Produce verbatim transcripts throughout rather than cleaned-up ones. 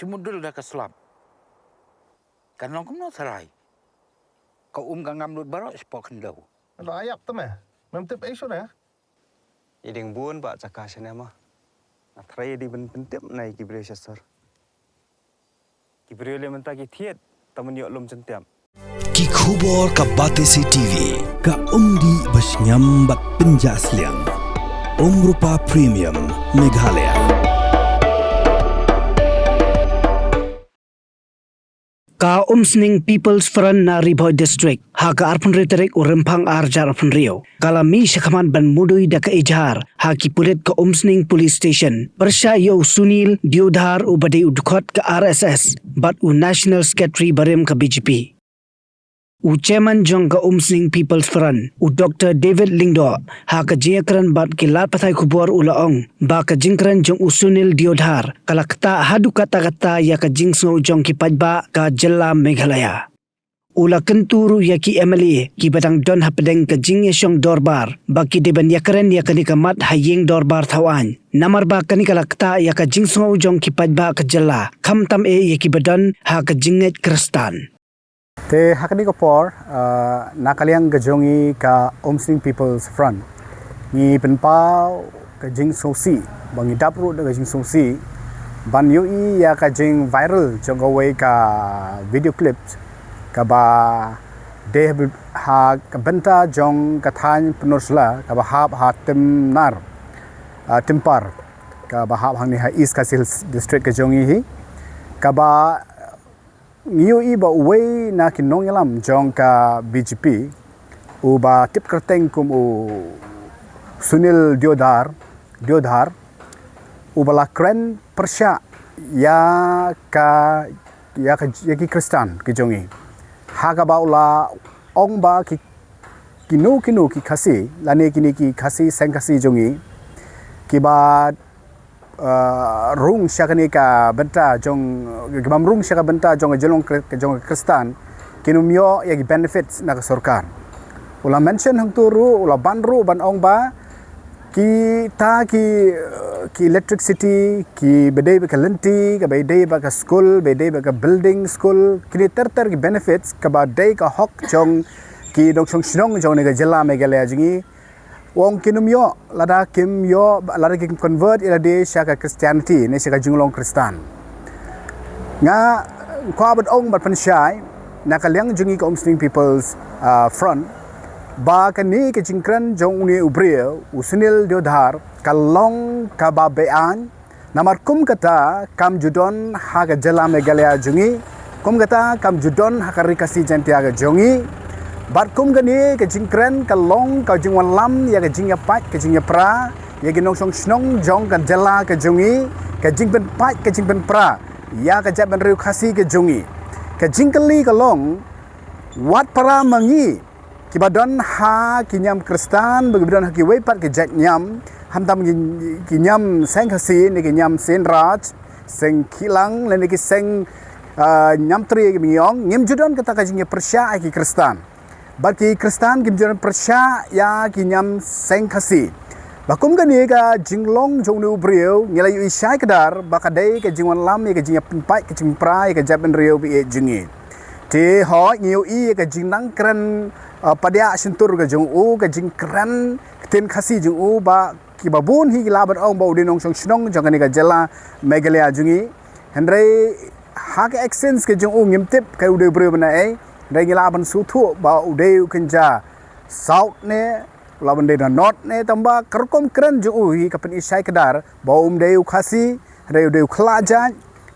Te mudul da ka slap. Kan long kumno tharai. Ka um ka ngam lut baroh shapoh khyndew. Lo ayap te me. Mem tip ei shuh ne. I ding bun ba chaka shane ma. Nga tharai i ding ban pyntip na i ki briew sha sor. Ki briew le mynta ki thied ta man ïoh lum jyntiap. Ki khubor ka Batesi T V, ka umdih ba shngiam bad pynjah sliang. Umrupa Premium, Meghalaya. Ka Umsning People's Front na Ri Bhoi District, ha ka arphew hynriew tarik u Rymphang ar hajar arphew hynriew, ka la mih shakhmat ban mudui da ka ejhar ha ki pulit ka Umsning Police Station pyrshah ïa u Sunil Deodhar uba dei u dkhot ka R S S bad u National Secretary barim ka B J P. U chairman jong ka Umsning People's Front, u Doctor David Lyngdoh, ha ka jingïakren bad ki lad pathai khubor u la ong ba ka jingkren jong u Sunil Deodhar ka la ktah haduh katta katta ïa ka jingsngew jong ki paidbah ka jylla Meghalaya. U la kyntu ruh ïa ki M L A kiba dang don hapdeng ka jingïashong dorbar ba ki dei ban ïakren ïa kane ka mat ha ïing dorbar thaw aiñ, namar ba kane ka la ktah ïa ka jingsngew jong ki paidbah ka jylla, khamtam eh ïa kiba don ha ka jingngeit Khristan. Te ha kane ka por, ah, na ka liang ka jong ngi ka Umsning People's Front, ngi pynpaw ka jingsngewsih, ba ngi dap ruh da ka jingsngewsih ban ïohi ïa ka jing viral jong kawei ka video clip kaba dei ha ka bynta jong ka thaiñ Pynursla kaba hap ha Tymnar, ah, Tympar, kaba hap hangne ha East Khasi Hills District ka jong ngi hi, kaba ngi ïohi ba uwei na ki nongïalam jong ka B J P, uba tip kyrteng kum u Sunil Deodhar, Deodhar, uba la kren pyrshah ïa ka, ïa ka, ïa ki Khristan ki jong ngi. Ha kaba u la ong ba ki, kino kino ki Khasi, lane kine ki Khasi, seng Khasi jong ngi, kiba ah, rung sha kane ka bynta jong, ki bym rung sha ka bynta jong ka jinglong Khri-, jong ka Khristan, kin ym ïoh ïa ki benefits na ka sorkar. U la mention hangto ruh, u la ban ruh ban ong ba kita ki, eh, ki electricity, kiba dei bad ka lynti, kaba dei bad ka skul, ba dei bad ka building skul, kine ter ter ki benefits kaba dei ka hok jong ki nongshong shnong jong kane ka jylla Meghalaya jong ngi, u ong kin ym ïoh lada kim ïoh, lada kim convert ïa lade sha ka Christianity ne sha ka jinglong Khristan. Nga kwah ban ong bad pynshai na ka liang jong ngi ka Umsning People's, ah, Front ba kane ka jingkren jong une u briew u Sunil Deodhar ka long kaba beaiñ. Namar kum kata kam ju don ha ka jylla Meghalaya jong ngi, kum kata kam ju don ha ka Ri Khasi Jaiñtia ka jong ngi. Bad kum kane ka jingkren ka long ka jingwanlam ïa ka jingïapait ka jingïapra ïa ki nongshong shnong jong ka jylla ka jong ngi, ka jingpynpait ka jingpynpra ïa ka jaitbynriew Khasi ka jong ngi. Ka jingkylli ka long, wat para ma ngi kiba don ha ki niam Khristan, ba kiba don ha kiwei pat ki jait niam, khamtam ki, ki niam seng Khasi ne ki niam seng Raj, seng Khihlang, lane ki seng, ah, Niamtre kiba ngi ong, ngim ju don kata ka jingïapyrshah ïa ki Khristan. Bad ki Khristan kim ju don pyrshah ïa ki niam seng Khasi. Ba kum kane ka jinglong jong une u briew, ngi la ïohi shai kdar ba ka dei ka jingwanlam ïa ka jingïapynpait ka jingpra ïa ka jaitbynriew ba ïeit jong ngi. Te hooid ngi ïohi ïa ka jingnang kren, ah, padiah shyntur ka jong u, ka jingkren ktien Khasi jong u, ba kiba bun hi ki lah ban ong ba u dei nongshong shnong jong kane ka jylla Meghalaya jong ngi. Hynrei ha ka accents ka jong u ngim tip ka u dei u briew ba naei. Hynrei ngi lah ban sngewthuh ba u dei u kynja South ne, u lah ban dei na North ne, tangba ka rukom kren jong u hi ka pyni shai kdar ba um dei u Khasi, hynrei u dei u khlajat.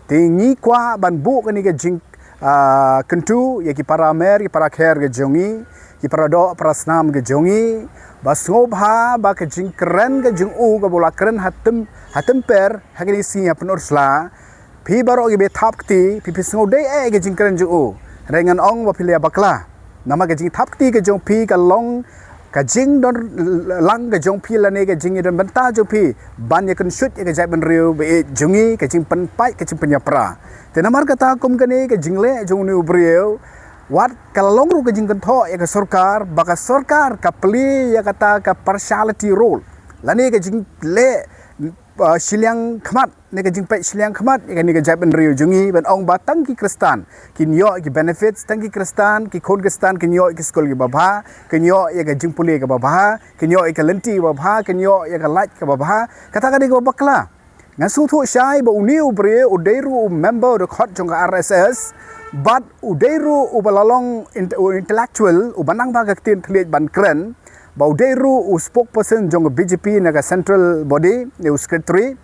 Te ngi kwah ban buh kane ka jing, ah, kyntu ïa ki para mer, ki para kher ka jong ngi, ki para doh para snam ka jong ngi, ba sngewbha ba ka jingkren ka jong u kaba u la kren ha Tymp-, ha Tympar ha kine ki sngi ha Pynursla, phi baroh kiba thap kti, phi, phi sngewdei eh ka jingkren jong u. Hynrei ngan ong ba phi la bakla. Namar ka jingthap kti ka jong phi ka long ka jingdon lang ka jong phi lane ka jingdon bynta jong phi ban ïakynshut ïa ka jaitbynriew ba ïeit jong ngi, ka jingpynpait ka jingpynïapra. Te namar kata kum kane ka jingleh jong une u briew, wat ka la long ruh ka jingkynthoh ïa ka sorkar, ba ka sorkar ka plie ïa kata ka partiality role lane ka jingleh uh, shiliang khmat, ne ka jingpeit shiliang khmat ïa kane ka jaitbynriew jong ngi, ban ong ba tang ki Khristan kin ïoh ki benefits, tang ki Khristan, ki khun Khristan kin ïoh ki skul kiba bha, kin ïoh ïa ka jingpule kaba bha, kin ïoh ïa ka lynti kaba bha, kin ïoh ïa ka lait kaba bha. Kata ka dei kaba bakla. Nga sngewthuh shai ba une u briew u dei ruh u member u dkhot jong ka R S S, bad u dei ruh uba la long int-, u intellectual, uba nang ba ka ktien thylliej ban kren, ba u dei ruh u spokesperson jong ka B J P na ka central body, ne u secretary.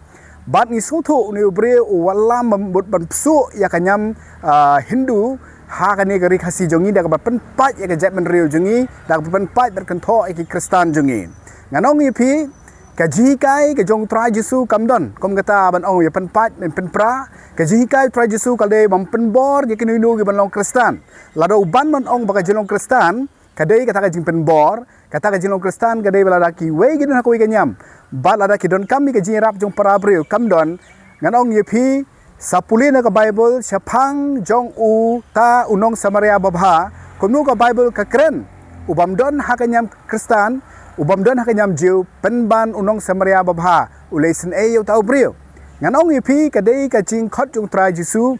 Bad ngi sngewthuh une u briew u wallam ban, ban pynsuh ïa ka niam, ah, Hindu ha kane ka ri Khasi jong ngi, da kaba pynpait ïa ka jaitbynriew jong ngi, da kaba pynpait bad kynthoh ïa ki Khristan jong ngi. Ngan ong ïa phi, ka jinghikai ka jong u Trai Jisu kam don kum kata ban ong ïa pynpait ne pynpra. Ka jinghikai u Trai Jisu ka dei ban pynbor ïa kino kino ki ban long Khristan. Lada u ban ban ong ba ka jinglong Khristan ka dei kata ka jingpynbor, kata ka jinglong Khristan ka dei ba lada kiwei ki don ha kawei ka niam, bad lada ki donkam ïa ka jingïarap jong para briew, kam don. Ngan ong ïa phi, sa pule na ka Baibl, shaphang jong uta u nong Samaria babha, kumno ka Baibl ka kren, u bym don ha ka niam Khristan, u bym don ha ka niam Jiw, pynban u nong Samaria babha u leit sngewsih ïa uta u briew. Ngan ong ïa phi, ka dei ka jingkhot jong u Trai Jisu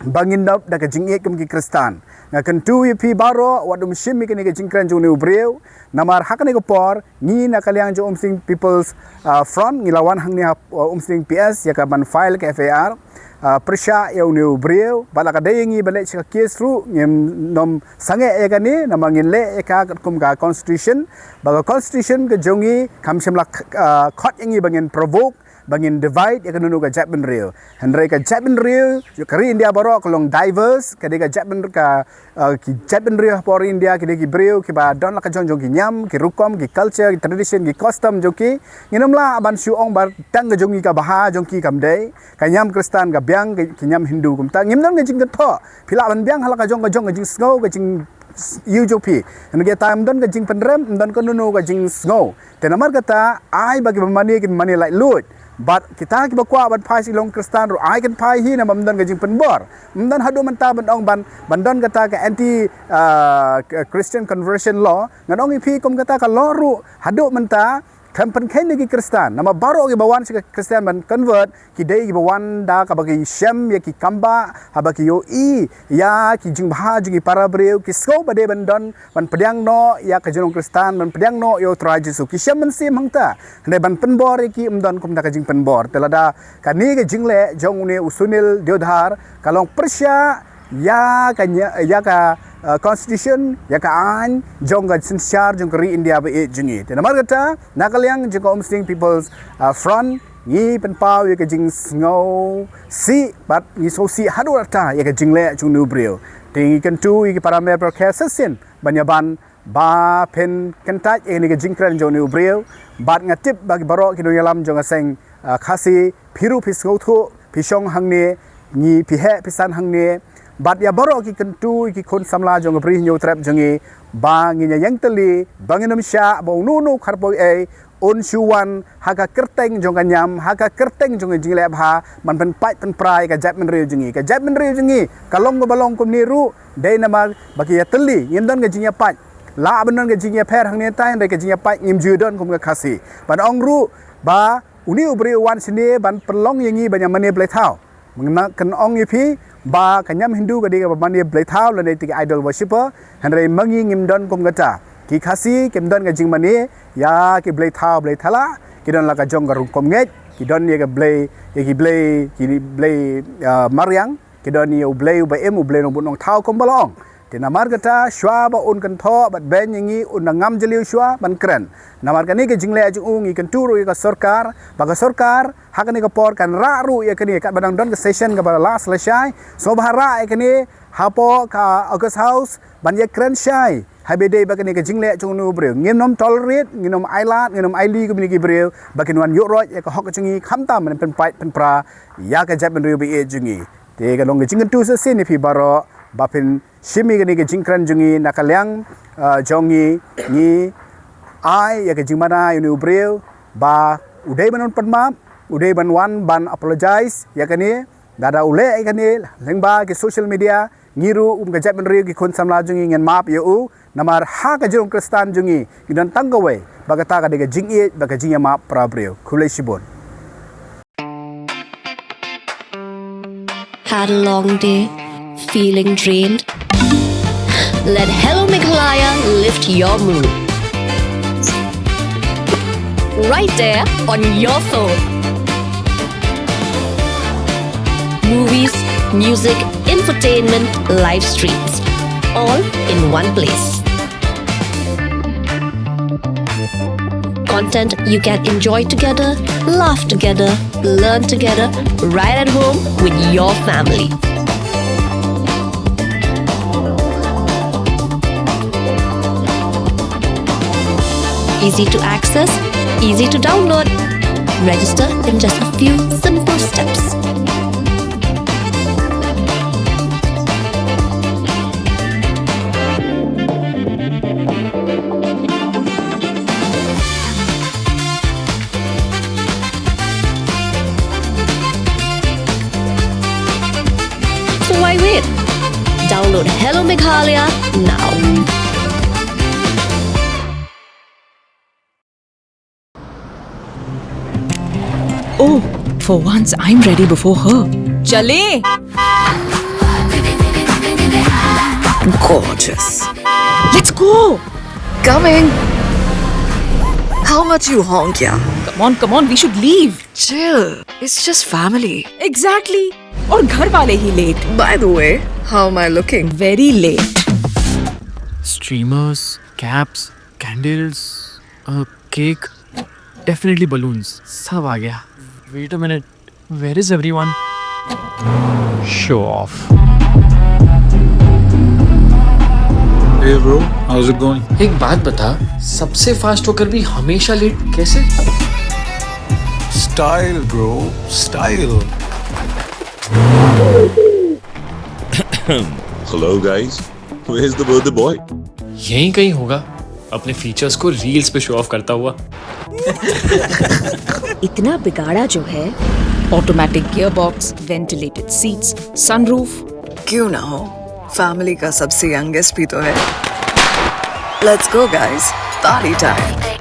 ba ngin nop da ka jingïeit kum ki Khristan. Nga kyntu ïa phi baroh, wat ym shim ïa kane ka jingkren jong une u briew. Namar ha kane ka por, ngi na ka liang jong Umsning People's, ah, Front, ngi la wan hangne ha, ah, Umsning P S ïa ka ban file ka F I R, ah, pyrshah ïa une u briew. Bad la ka dei ïa ngi ban leit sha ka case ruh, ngim nym sangeh ïa kane, namar ngin leh ïa ka katkum ka constitution. Bad ka constitution ka jong ngi kam shym la, ah, khot ïa ngi ba ngin provoke, ba ngin divide ïa kano kano ka jaitbynriew. Hynrei ka jaitbynriew ka ri India baroh ka long diverse, ka dei ka jaitbynriew ka, uh, ki jaitbynriew hapoh ri India ki dei ki briew kiba don la ka jong jong ki niam, ki rukom, ki culture, ki tradition, ki custom jong ki. Ngin ym lah ban shu ong ba tang ka jong ngi ka bha, jong ki kam dei. Ka niam Khristan ka biang, ki, ki niam Hindu kumta. Ngim don ka jingkynthoh. Phi lah ban biang ha la ka jong ka jong ka jingsngew, ka jing s-, ïoh jong phi. Hynrei kata ym don ka jingpynrem, ym don kano kano ka jingsngew. Te namar kata, ai ba kiba mane kin mane laitluid. Bad kita kiba kwah ban phai sha ki long Khristan ruh ai kin phai hi namar ym don ka jingpynbor. Ym don haduh mynta ban ong ban, ban don kata ka anti, ah, Christian conversion law. Ngan ong ïa phi kum kata ka law ruh haduh mynta khlem pynkheiñ ïa ki Khristan. Namar baroh kiba wan sha ka Khristan ban convert, ki dei kiba wan da kaba ki shem ïa ki kam ba, haba ki ïohi ïa ki jingbha jong ki para briew, ki sngew ba dei ban don, ban pdiang noh ïa ka jinglong Khristan, ban pdiang noh ïa u Trai Jisu. Ki shem mynsiem hangta. Hynrei ban pynbor ïa ki ym don kumta ka jingpynbor. Te lada kane ka jingleh jong une u Sunil Deodhar ka long pyrshah ïa ka nya-, ïa ka, uh, constitution, ïa ka aiñ jong ka synshar jong ka ri India ba ïeit jong ngi. Te namar kata, na ka liang jong ka Umsning People's, uh, Front, ngi pynpaw ïa ka jingsngewsih bad ngi sngewsih haduh katta ïa ka jingleh jong une u briew. Te ngi kyntu ïa ki para member ka shisien ban ïa ban ba phin kyntait ïa kane ka jingkren jong une u briew. Bad nga tip ba ki baroh ki nongïalam jong ka seng, ah, Khasi, phi ruh phi sngewthuh, phi shong hangne, ngi phi heh phi san hangne. Bad ïa baroh ki kyntu ïa ki khun samla jong ka Bri Hynñiewtrep jong ngi, ba ngin ïa ïeng tylli, ba ngin ym shah ba uno uno u kharpoi ei un shu wan ha ka kyrteng jong ka niam, ha ka kyrteng jong ka jingleh bha, ban pynpait pynpra ïa ka jaitbynriew jong ngi. Ka jaitbynriew jong ngi ka long kaba long kumne ruh dei namar ba ki ïatylli, ngim don ka jingïapait. Lah ban don ka jingïapher hangne tai, hynrei ka jingïapait ngim ju don kum ka Khasi. Ban ong ruh ba une u briew u wan shane ban pynlong ïa ngi ban ïa mane blei thaw. Mynta kan ong ïa phi ba ka niam Hindu ka dei kaba mane blei thaw lane te ki idol worshipper, hynrei ma ngi ngim don kum kata. Ki Khasi kim don ka jingmane ïa ki blei thaw blei thala, ki don la ka jong ka rungkom ngeit, ki don ïa ka blei, ïa ki blei, ki blei, ah, mariang, ki don ïa u Blei uba im, u Blei Nongbuh Nongthaw kumba la ong. Te namar kata, shuwa ba un kynthoh bad beiñ ïa ngi, un da ngam jylliew shuwa ban kren. Namar kane ka jingleh jong u ngi kyntu ruh ïa ka sorkar, ba ka sorkar ha kane ka por kan rah ruh ïa kane, katba dang don ka session kaba last lashai, sngewbha rah ïa kane hapoh ka August House ban ïakren shai. Haba ïadei bad kane ka jingleh jong une u briew, ngin ym tolerate, ngin ym ailad, ngin ym ailad kum kine ki briew ba kin wan ïuhroit ïa ka hok jong ngi, khamtam ban pynpait pynpra ïa ka jaitbynriew ba ïeit jong ngi. Te ka long ka jingkyntu shisien ïa phi baroh ba phin shim ïa kane ka jingkren jong ngi na ka liang, ah, jong ngi, ngi ai ïa ka jingmana ïa une u briew ba u dei ban wan pynmap, u dei ban wan ban apologize ïa kane, lada u leh ïa kane lyngba ki social media, ngi ruh kum ka jaitbynriew, ki khun samla jong ngi, ngin map ïa u. Namar ha ka jinglong Khristan jong ngi, ngi don tang kawei, ba kata ka dei ka jingïeit bad ka jingïamap para briew. Khublei shibun. Had a long day? Feeling drained? Let Hello Meghalaya lift your mood. Right there on your phone. Movies, music, infotainment, live streams, all in one place. Content you can enjoy together, laugh together, learn together, right at home with your family. Easy to access, easy to download. Register in just a few simple steps. So why wait? Download Hello Meghalaya now. Oh, for once I'm ready before her. चले। Gorgeous. Let's go. Coming. How much you honk, yeah? Come on, come on, we should leave. Chill. It's just family. Exactly. और घर वाले ही late. By the way, how am I looking? Very late. Streamers, caps, candles, a cake, definitely balloons. सब आ गया. Wait a minute. Where is everyone? Show off. Hey bro, how's it going? एक बात बता, सबसे फास्ट होकर भी हमेशा लेट कैसे? Style, bro, style. Hello guys, where's the birthday boy? यहीं कहीं होगा, अपने फीचर्स को रील्स पे शो ऑफ करता हुआ. इतना बिगाड़ा जो है. Automatic gearbox, ventilated seats, sunroof. क्यों ना हो, फैमिली का सबसे यंगेस्ट भी तो है. Let's go guys, party time.